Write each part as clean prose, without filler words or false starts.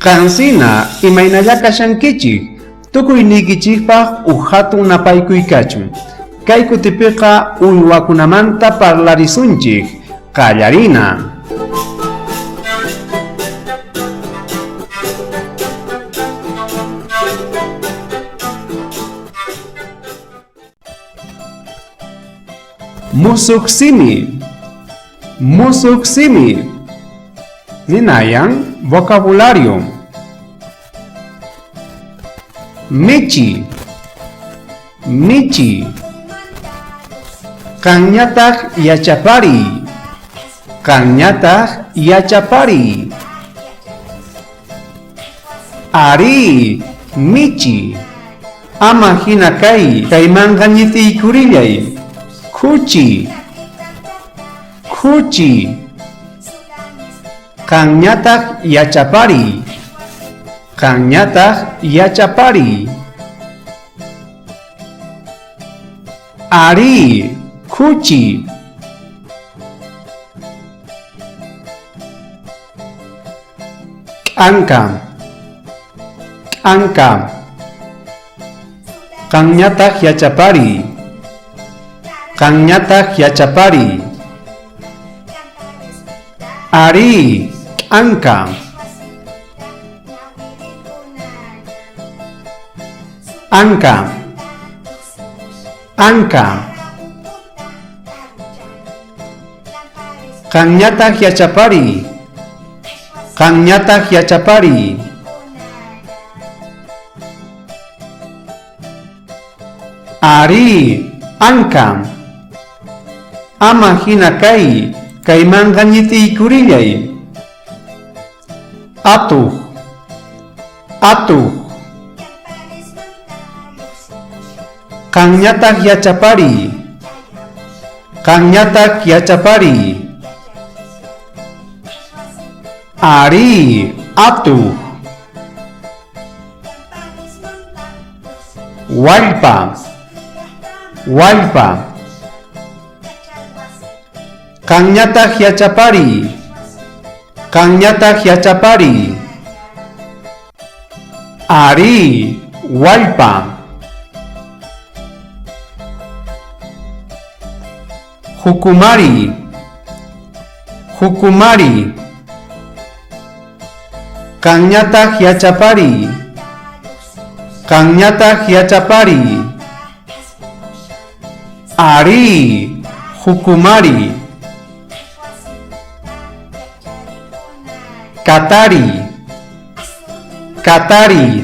Qansina imaynalla kashankichik, tukuyniykichikpaq uj hatun napaykuy kachun. Kay kutipiqa uywakunamanta parlarisunchik, qallarina. Musuq simi, musuq simi, ninayan vocabulario. Michi, michi. Qanñataq yachapariy, qanñataq yachapariy. Arí, michi. Ama hina kay, kaymanqa ñit'iykurillay. Khuchi, khuchi. Qanñataq yachapariy, qanñataq yachapariy. Arí, khuchi. K'anka, k'anka. Qanñataq yachapariy, qanñataq yachapariy. Arí, k'anka. Anka, anka. Qanñataq yachapariy, qanñataq yachapariy. Arí, anka. Ama hina kay, kaymanqa ñit'iykurillay. Atuq, atuq. Qanñataq yachapariy, qanñataq yachapariy. Arí, atuq. Wallpa, wallpa. Qanñataq yachapariy, qanñataq yachapariy. Arí, wallpa. Jukumari, jukumari. Qanñataq yachapariy, qanñataq yachapariy. Arí, jukumari. Katari, katari.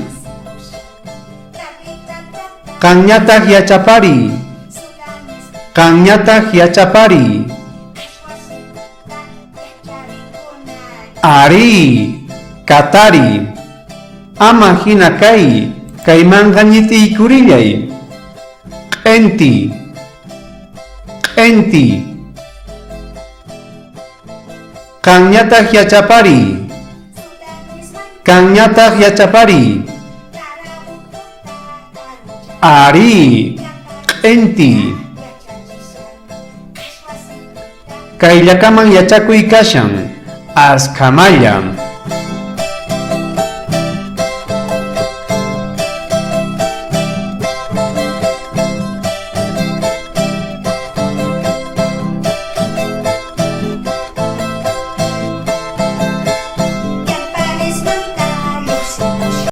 Qanñataq yachapariy, qanñataq yachapariy. Arí, katari. Ama hina kay, kaymanqa ñit'iykurillay. Q'enti, q'enti. Qanñataq yachapariy, qanñataq yachapariy. Arí, q'enti. Kayllakaman yachakuy kashan, askhamalla.